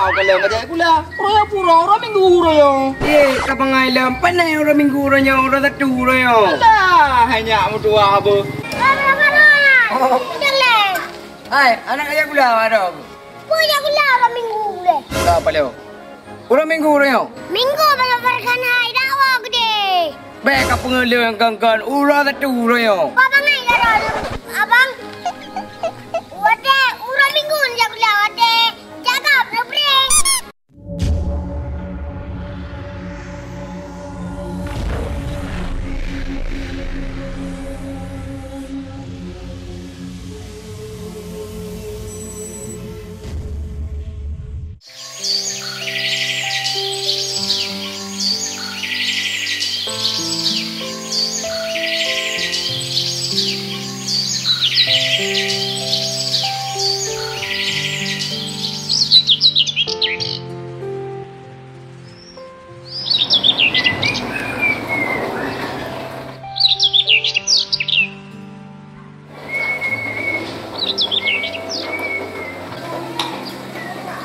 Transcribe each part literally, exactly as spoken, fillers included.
Ka lheueh ka jak sikula. Uroe nyoe pue uroe, uroe Minggu uroe nyoe. Eh, ka bangai lom. Pane uroe Minggu uroe nyoe, uroe Sabtu uroe nyoe. Alah, hai nyak meutuah beuh. Hai, aneuk ka jak sikula, adoe. Peue jak sikula uroe Minggu lé? Ka apa lé? Uroe Minggu uroe nyoe. Minggu bangai Farhan hai dakwa geude. Bèk ka peungeuleueng kon-kon, uroe Sabtu uroe nyoe. Peue bangai ka droe, abang? Watèe uroe Minggu jak sikula, watèe jaga peureulèe.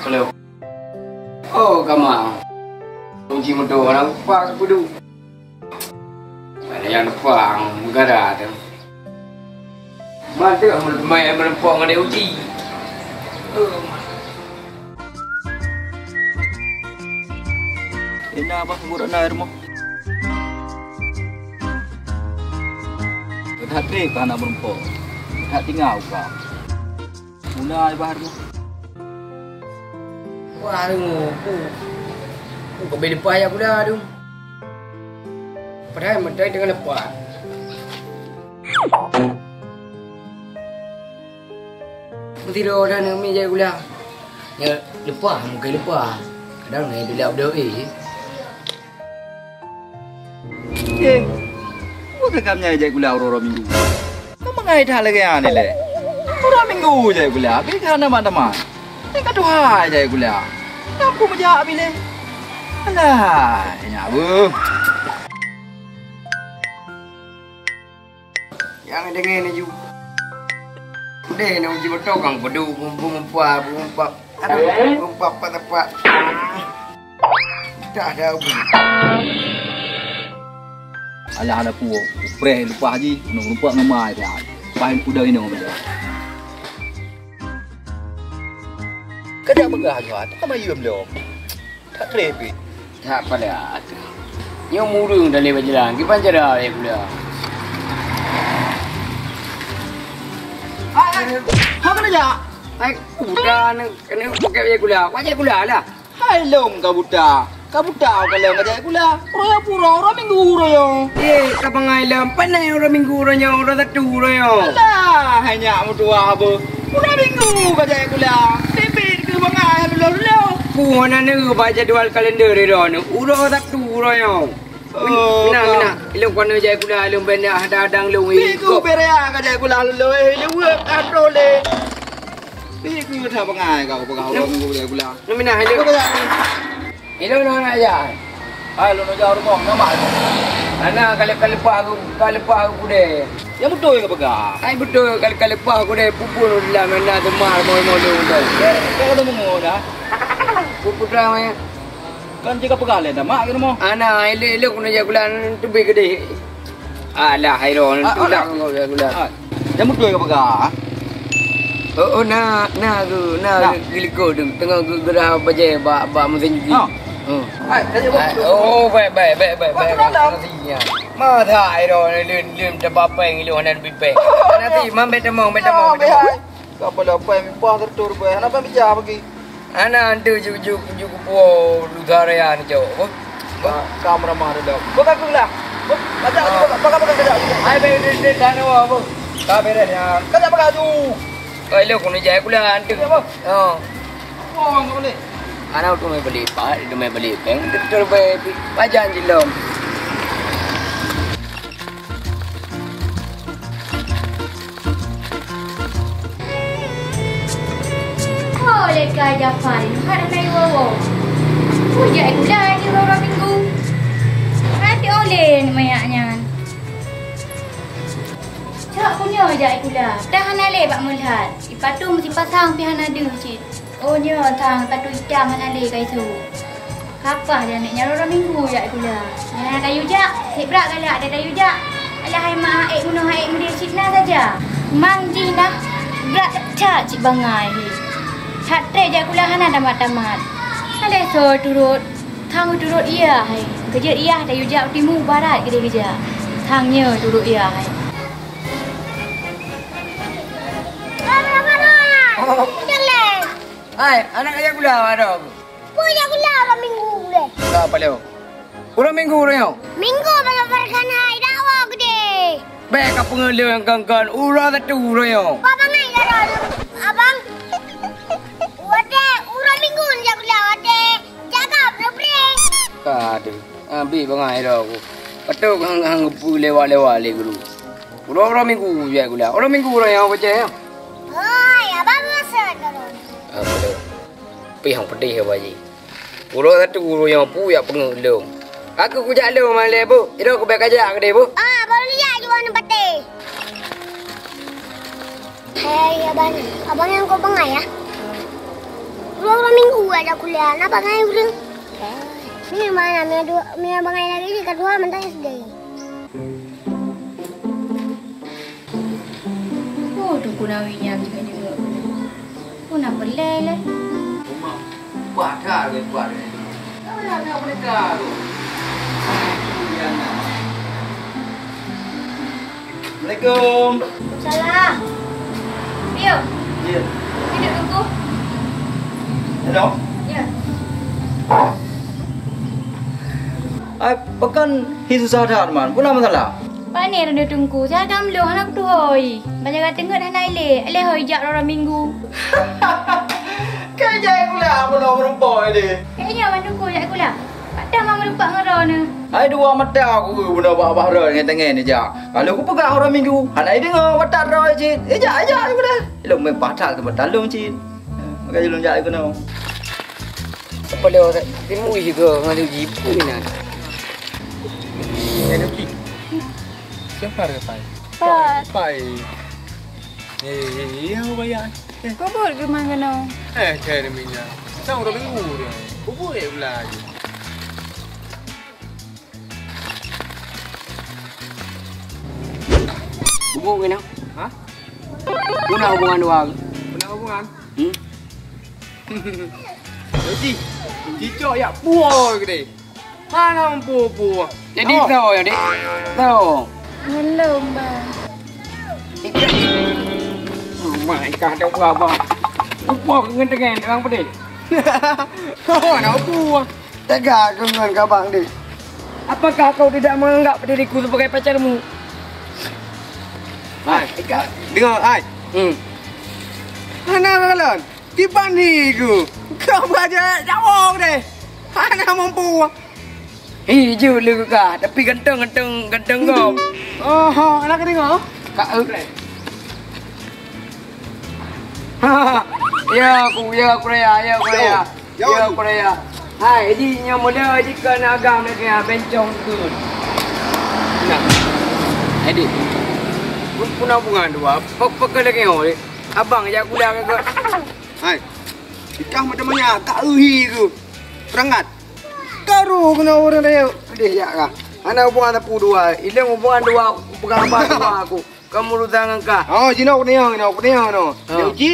Halo. Oh, kama. Kunci moto orang pak kudu. Ada yang numpang negara tu. Mantap, meuleumpok ngon dia uji. Ina bah guruk na rumoh. That trép ka hana meureumpok. That tinggai uka. Mula ai bah rumoh. Wah, rumoh ku. Ku keubiet leupah jak sikula tu. Padahai meutai teungoh leupah. Meusidroe dan mi jak sikula. Nyoe leupah, mungken leupah. Kadang nyoe dilak beudôh, eh. Yeng, peue keu gam nyan jak sikula uroe-uroe Minggu? Ka mangat that lagèe nyan lé. Uroe Minggu jak sikula, pih ka na mat-mat. Nyan ka tuha jak sikula. Ka peue meujak pih lé? Alah, nyak beuh. Nyang deungoe neujue. Udeh na uji moto kang peudu bumbu meupa bumpa. Aduh, bumpa pat tepat. Dah dah uji. Alah ada puo, upreh leupah ji, nong lupa ngemai dah. Pahin kuda inong benda. Kada peugah juga, tak mayum lom. Tak trép pih. Tak pada atuh. Nyoe murung dan lewat jalan. Kiban cara ya pula. Hai, hai. Hai, kena jak. Hai, udah ni, kena pakai ya pula. Wajah pula lah. Hai, lom ka buta. Ka buta ka lom ka jak sikula. Uroe pue uroe, uroe Minggu uroe nyoe. Eh, ka bangai lom. Pane uroe Minggu uroe nyoe, uroe Sabtu uroe nyoe. Alah, hai nyak meutuah beuh. Uroe Minggu ka jak sikula. Biet-biet keu bangai lulôh-lulôh. Peue hana neuba jadwal kalender droeneuh? Uroe Sabtu uroe nyoe. Oh, minah, minah. Ilôn keunoe jak sikula, ilôn bèk na hadang-hadang lôn. Minggu ikôt. Bèk ka jak sikula lôn, eh, ilôn weuek ka droe lé. Minggu that bangai ka kupeugah uroe Minggu jak sikula. Nyoe minah, ilôn. Ilôn ka jak. Ilôn hana jak. Hai, lôn jak rumoh, nama? Hana, ka le-, ka leupah aku, ka leupah aku deh. Nyang beutôi ka peugah. Hai, beutôi, ka, ka leupah aku deh. Pupun udah mana teuma mau-mau lôn tu. Eh, ka kata mengo dah. Putra mah. Kan jika peugah lé, dah mak ke rumoh. Ana, ilé-ilé keuneuk jak bulan teubiet keudeh. Alah, hai ron, ah, tulang kau jak bulan. Ah, nyang beutôi ka peugah. Oh, oh, na, na tu, na tu, geulikot tu. Teungoh geu-, geurhah bajèe bak, bak mesin cuci. Ha. Hmm. Hai, tadi apa? Oh, baik, baik, baik, baik, baik. Masa hai ron, lem, lem, dapat peng, ilé hana bipeng. Nanti, mam, bèk tamong, bèk tamong, bèk tamong. Ka pala peng, mipah tertur, bèk. Hana peng bija bagi. Ana antu ju, ju, ju kupuo lusa raya ni, Cok. Apa? Ka, ka meuramah dulu. Buka aku lah. Baca aku, buka, buka, buka, buka. Ai, be, de, de, dan apa? Ka beres ya. Ka tak buka tu. Ka ilok kau ni jai pula antu. Apa? Ha. Oh, enggak boleh. Ana tu mai beli pat, tu mai beli peng, betul be pajan jilom. Oh, leka Jafar, hat hana iwoe-woe. Kujak gula di rora minggu. Hati oleh mayak nyan. Cak kunyoe jak gula. Dah hana lé bak meulihat. Ipatong sipasang pi hana deuh cit. Oh nyoe thang, ka tuih itam hana lé ka isôk. Kapah janék nyan uroe Minggu jak sikula. Nyan tayue jak, seb brat galak deh tayue jak. Alah hai mak, ék bunoe hai ék meudeh cit na saja. Mang jih na brat that cit bangai he. That treb jak sikula hana tamat-tamat. Alah soe turot, thang turot iya hai. Keujeuet iya tayue jak u timu barat keudeh geujak. Thang nyoe turot iya hai. Hai, aneuk jak sikula, adoe. Peue jak sikula uroe Minggu lé? Ka, Pak Leo. Uroe Minggu uroe nyoe? Minggu, Pak Leo, Farhan hai, dakwa keudeh. Bèk ka peungeut lé kon-kon, uroe Sabtu uroe nyoe. Pak bangai ka droe, abang. Watèe uroe Minggu jak sikula, watèe jaga peue-peue. Ka deuh, abi bangai droe ku. Patôt hang, hang geupeu lewat-lewat lé guru. Uroe-uroe Minggu jak sikula. Uroe Minggu uroe nyoe, Pak Ceh, ya? Hoi, abang rasa droe. Apa tu? Pih hang pedih apa ji? Uroe Sabtu uroe nyoe peue jak peungeut lom. Aku kujak lom malèe bu. Iroe kubèk kajak keudeh bu. Ah, baru lihat juga aneuk patéh. Hai, abang. Abang nyang kok bangai ya? Uroe-uroe Minggu jak kuliah, na bangai ureueng. Mie mana? Mie dua, mie bangai lagi di kedua mentang S D. Oh, Teungku Nawi nyan jeuet-jeuet. Oh, na peulai lé. Uma, bah that lé, bah that. Apa dah nak menikah tu? Assalamualaikum. Salam. Piu. Ya. Hidup Teungku. Hello. Ya. Ai, pakon hi susah that, man? Peue na masalah? Pane droeneuh Teungku, siat gam lôn hana kutuhôi. Ban jaga teungeut hana ilèe, ilèe hôi jak uroe Minggu. Ka jai sikula bunoe meurumpok ilèe. Eh, nyoe ban Teungku jak sikula. Pat dah ma meurumpok ngon droeneuh. Hai dua mata ku bunoe bak-bak rot ngon tangai neujak. Kalau kupeugah uroe Minggu, hana ideungoe, batat droe cit. Eh, jak, eh, jak sikula. Lôn meupatat keu batalong cit. Maka lôn jak keunoe. Apa lewat timu juga ngan jipu inan. Siapa ada pai? Pai. Pai. Eh, eh, eh, apa ya? Eh. Kubur ke mana no? Eh, cari minyak. Sang udah minggu dia. Kubur ya belai. Kubur ke no? Ha? Guna hubungan dua. Guna hubungan? Hmm? Jadi, cicok yak buah gede. Hana mampu-mampu. Jadi, oh. Tahu ya, Dik? Tahu. Belum, Bang. Rumah ikan ada buah, Bang. Buah dengan-dengan orang pedih. Oh, nak buah. Tega aku ngon abang, Dik. Apakah kau tidak menganggap diriku sebagai pacarmu? Hai, Ika. Dengar, hai. Hmm. Hana kalon. Kiban hi ku. Kau belajar jawab deh. Hana mampu. Hi, jeuet lé kah, tapi ganteng, ganteng, ganteng kau. Oh, anak kena dengar. Kak, eh. Ya aku, ya aku raya, ya aku raya. Yo. Ya aku raya. Hai, jadi nyang muda jadi kena agam lagi ya, bencong tu. Nah. Edit. Pun hubungan dua. Pok pok lagi oh. Abang ya aku dah ke. Hai. Ikah macam mana? Tak uhi tu. Perangat. Karu kena orang raya. Pedih ya kah. Hana hubungan sapu dua. Ileng hubungan dua. Pegang abang dua aku. Kamu urusan ngon kah? Oh, jinoe aku tanya, jinoe aku tanya no. Ha. Dia uji.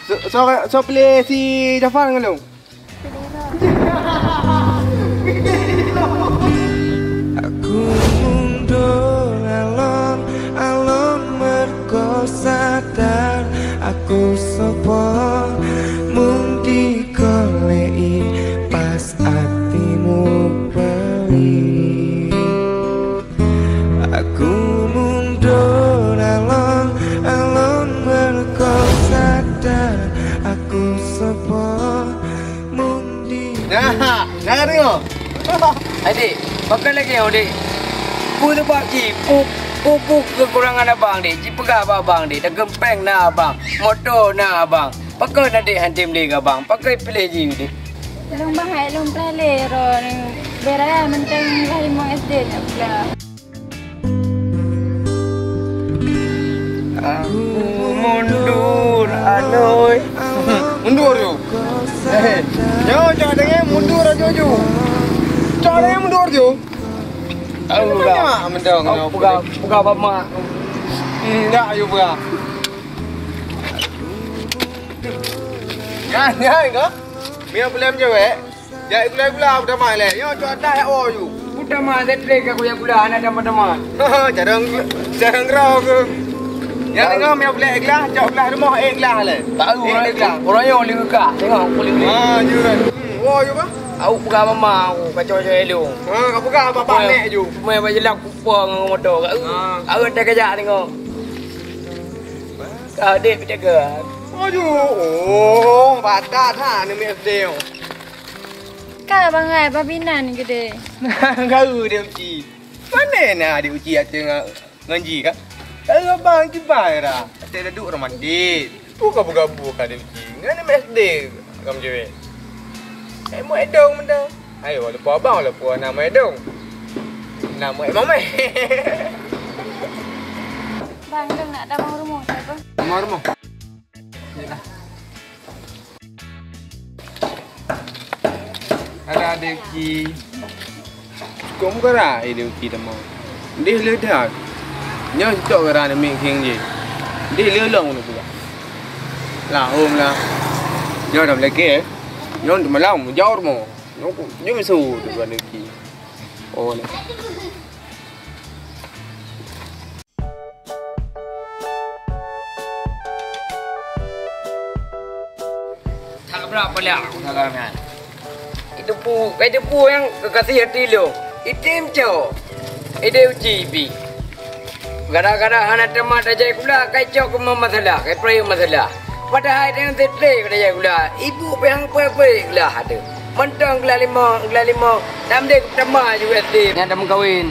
So, so, so pilih si Jafar ngon lu. Aku mundur alon-alon mergo sadar aku sopo mung dikolei pas atimu peuli. Aku mundur alon-alon mergo sadar aku sopo mung di. Nah, nah, dengar. Adik, pakai lagi, oh, Dik. Peue sebab jih? Peue, peue, peue kekurangan abang, Dik? Jipeugah bak abang, Dik. Dagempeng na abang, moto na abang. Pakon adik han tem lé keu abang? Pakon piléh jih, Dik? Lôn bang hai lôn piléh lé droeneuh. Beuraya mantong lahé mong S D nyoe pula. Aku mundur, Anoi. Mundur, yo. Nyoe cok dengeng mundur aju ju. Cok dengeng mundur ju. Tahu tak? Mak mendong. Tahu pegang, pegang bak mak. Hmm, dak ayu pegang. Nyan, nyan kah? Mia belém cewek. Jak gula-gula udah mai leh. Nyoe cok dah ya oh ju. Udah mah, saya trik aku ya gula, anak dah pada mah. Carang, carang rau ke. Yang dengar mia belém gelah, cok gelah rumah eh gelah leh. Tahu eh gelah. Orang yang boleh gelah. Tengok aku boleh. Ah, je kan. Hmm, oh, je kan? Aku pegang mama aku, kacau saya lu. Ha, kau pegang bapak nek ju. Mai bak jelang kupang dengan motor. Aku, aku tak kejak tengok. Kau dek pitaga. Aduh, oh, batat ha ni S D. Ka bangai babinan gede. Garu dia uci. Mana na dia uci aja ngan ngan ji ka? Kalau abang kibai ra. Até laduk romantis. Tu gabu-gabu ka dia uci. Ngan S D kam cewek. Eh, mau edong menda. Ayo, walaupun abang, walaupun nama edong. Nama emang meh. Bang, dong nak damang rumoh siapa? Damang rumoh. Yalah. Ada adik Uci. Cukup muka rai adik Uci teuma. Deh le dah. Nyoe sitok gara aneuk miet khieng jih. Deh le long nu pula. Lah hom lah. Nyoe dah melekeh. Nyoe teumalam mujaur mo. Nyoe ku nyoe su tu adik Uci. Oh ni. That brat palak aku sagai nyan. Itu pu, kai teupeu nyang keukasih hati lôn. Item cok. Ide uji pi. Gara-gara hana teuma tajak sikula, kai cok keumah masalah, kai peurayek masalah. Padahai nyang seutreuk tajak sikula, ibu pih han peureulée sikula tu. Mantong glah limong, glah limong, nam deh teuma ju S D. Nyang dah meukawen.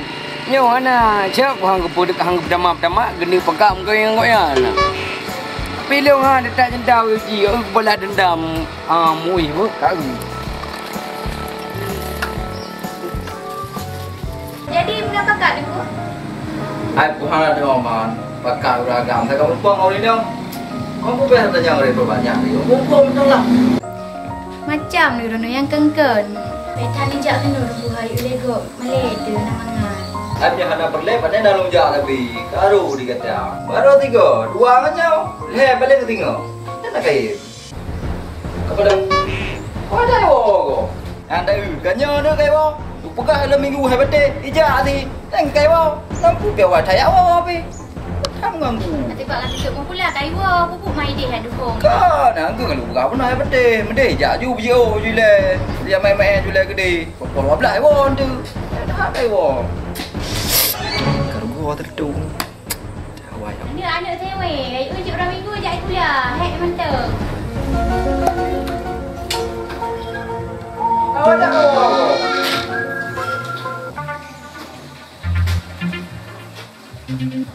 Nyoe hana, siap hang geupeudeuk hang geupeutamah-tamah, geuneuk pakak meukawen ngon gobnyan. Tapi lôn ha, teutab cinta uji, oh, balas dendam, ah, muih beuh, ka. Jadi, peue pakak, Teungku? Ai, peue hana deungoe, Man. Pakak ureueng agam, takah muphom ureueng inong. Kong peue beh tanyong ureueng peubanyak, yuk. Muphom beutôi lah. Macam ni, Rono, nyang keungkeun. Beta nijak keunoe, Teungku, hai, ulée gob. Malée teuh na mangat. Ai nyan hana peureulée, pane na lôn jak tapi. Karu di gata. Baru tiga, dua ngon nyoe. Lhée paléng singoh. Nyan na kayém. Apa dah? Apa dah iwoe ko? Nyan dah, eh, ka nyoe na kayém. Peugah lom minggu hai baté. Ijak si. Nyan kayém. Lampu piawai that iwoe pi. Tham ganggu. Até bak laju cok pula ka iwoe, pupuk mai deh adu hong. Ka, nangku kalau buka pun hai beuteh. Meudeh jak ju biji oh ju le. Dia main-main ju le gede. Pukul dua belas iwoe tu. Dah hai iwoe. Karu gua tertu. Awai. Ini anak cewek. Ayo cek orang minggu jak kuliah. Hek mantap. Awak tak tahu.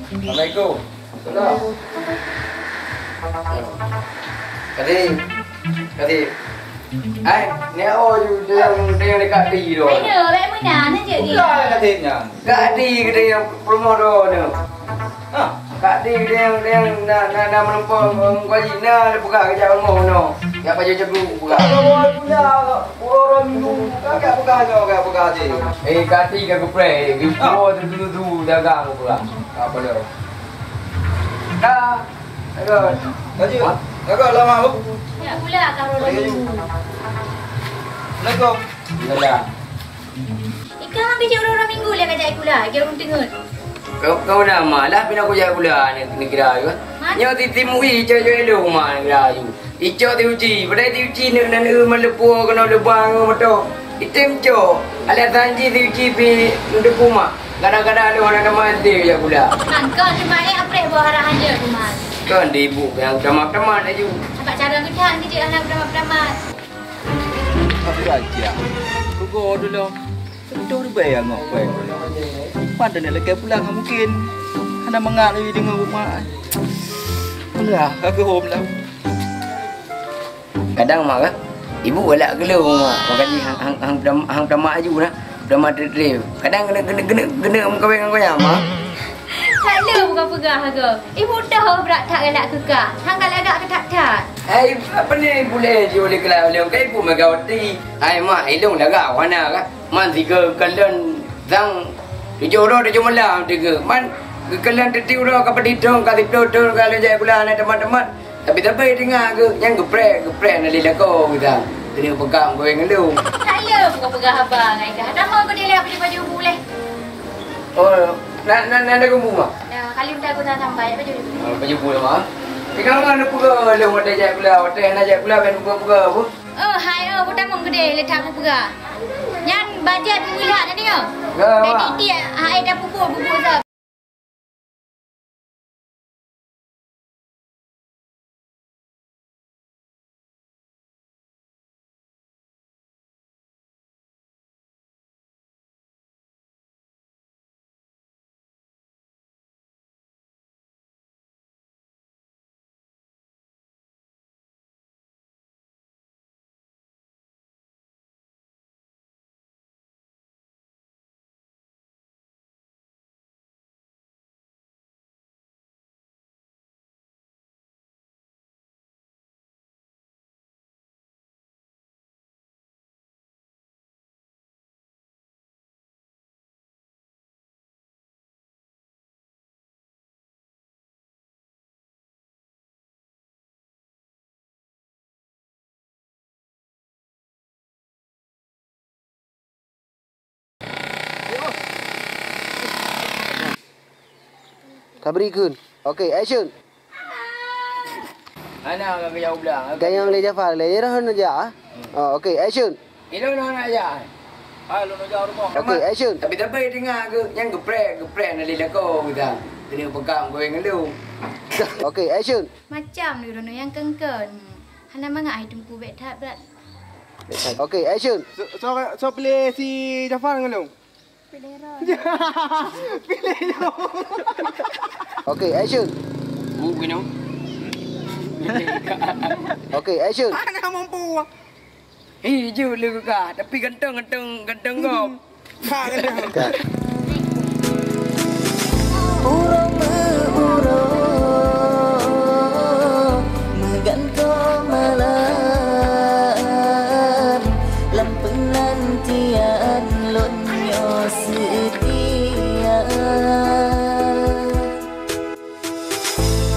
Assalamualaikum. Salam. Kadi, kadi. Ai, ni oh ju dia yang dia yang dekat di tu. Ayo, baik meunan aja ni. Bukan kadi nyan. Kadi kadi yang promo tu ni. Ha, kadi dia yang dia yang na na na menumpang muka jina dia buka kerja rumah no. Ya baju cegu buka. Kalau punya Orang minggu, kakak peugah nyoe, kakak peugah cit. Eh, kati ka geupreh, geupreh tu tu tu dagang peugah. Apa dia? Dah. Dagang. Laju. Dagang lama tu. Ya pula ka orang minggu. Assalamualaikum. Yalah. Ikah mah kejak orang minggu leh kajak ikula, kejak ureueng teungeut. Kau, kau nama lah pina kujak ikula ni, ni kira tu. Nyoe ti timui cok-cok elok rumah ni kira tu. Icok ti uci, padahai ti uci neuk nan eu maleupue keunoe leubang ngon moto. Item cok, alasan jih ti uci pi ndeuk rumah. Kadang-kadang ada orang nama SD kujak ikula. Kan kau cuma eh apreh buah arahan je rumah. Kan di ibu yang tamat-tamat laju. Apa cara kejak kejak anak tamat-tamat. Aku aja. Rugo dulu. Betul bae ngok bae. Pada nak lekai pulang mungkin. Hana mangat lagi dengan rumah. Alah, aku home lah. Kadang mak kan, ibu galak gelo mak. Makanya hang hang hang hang tamat aju nah. Tamat trip. Kadang kena kena kena kena mengkawin dengan kau ya mak. That le buka peugah ke? Ibu toh brat that galak keu kah. Hang galak keu that-that. Hai, apa ni boleh ji oleh kelai oleh kai bu Megawati. Hai mak, ilong lagak wana kan. Man siga kalen sang tujoh uroe tujoh malam tiga. Man kalen teuti uroe ka peditong ka siploh thon ka lejai gula aneuk teman-teman. Tapi-tapi teungoh geu-, nyang geupreh, geupreh na lé lakoe geutanyoe. Keuneuk peugah goe ngeulung. Saya bukan peugah haba ngai kah. Nama kau dia apa di baju bu leh? Oh, na, na, na, na geubu, Mak? Dah, kali minta aku tak sampai, apa jadi? Oh, baju bu, Mak. Tapi kamu ada peugah lé watèe jak gula, watèe hana jak gula, ben peugah-peugah bu. Oh, hai, oh, butamong gede, le that peugah. Nyan bajet meulihat tadi, oh. Ya, Mak. Tadi tiek, hai, dah pupuk, pupuk sab. Ka bri kheun. Okey, action. Hana ka geujak u blang. Ka nyang lé Jafar lé, ya dah hana jak, ah? Hmm. Oh, okey, action. Ilong hana jak. Hai, lôn jak rumoh. Okey, action. Tapi-tapi teungoh geu-, nyang geupreh, geupreh na lé lakoe geutanyoe. Keuneuk peugah goe ngeulung. Okey, action. Macam ni droeneuh nyang keungkeun. Hana mangat hai Teungku bèk that brat. Okey, action. So, so, so pilih si Jafar ngon lôn. Pilih Ron. Pilih Ron. Okey, action. Bu, you know. Okey, action. Hana mampu. Eh, jeuet lé kah, tapi ganteng, ganteng, ganteng gob. Ka ganteng. Uroe meu-uroe meugantoe malam, lam peunantian lôn nyoe seutia.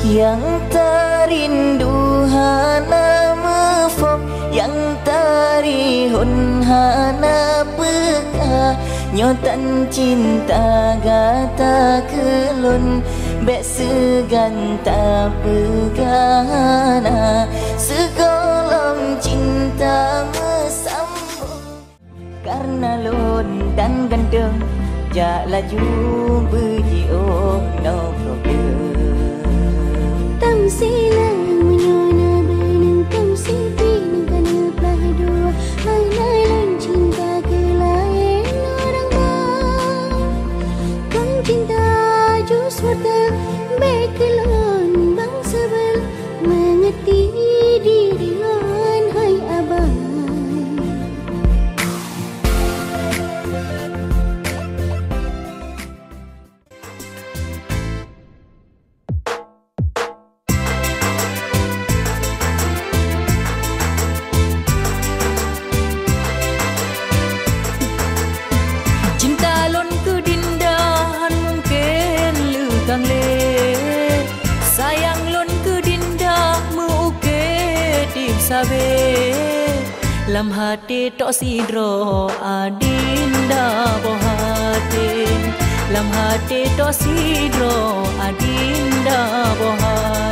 Nyang tarindu hana muphom, nyang tarihon hana peugah. Nyoe tan cinta gata keu lôn, bèk seugan tapeugah hana. Sigohlom cinta meusambong. Kareuna lôn tan ganteng, jak laju beujiôh no problem. Tam silang meunyoe na beuneueng, tam sipi ngon ka neuplah dua. Hana lôn cinta keu laén ureueng ba. Kon cinta jus water, bèk keu lôn bang saban. Meungeurti diri lôn, hai abang. Cinta lôn keu Dinda han mungken leukang lé. Sayang lôn keu Dinda meu-ukeue tim sabe. Lam até tok sidroe Adinda boh até. Lam até tok sidroe Adinda boh até.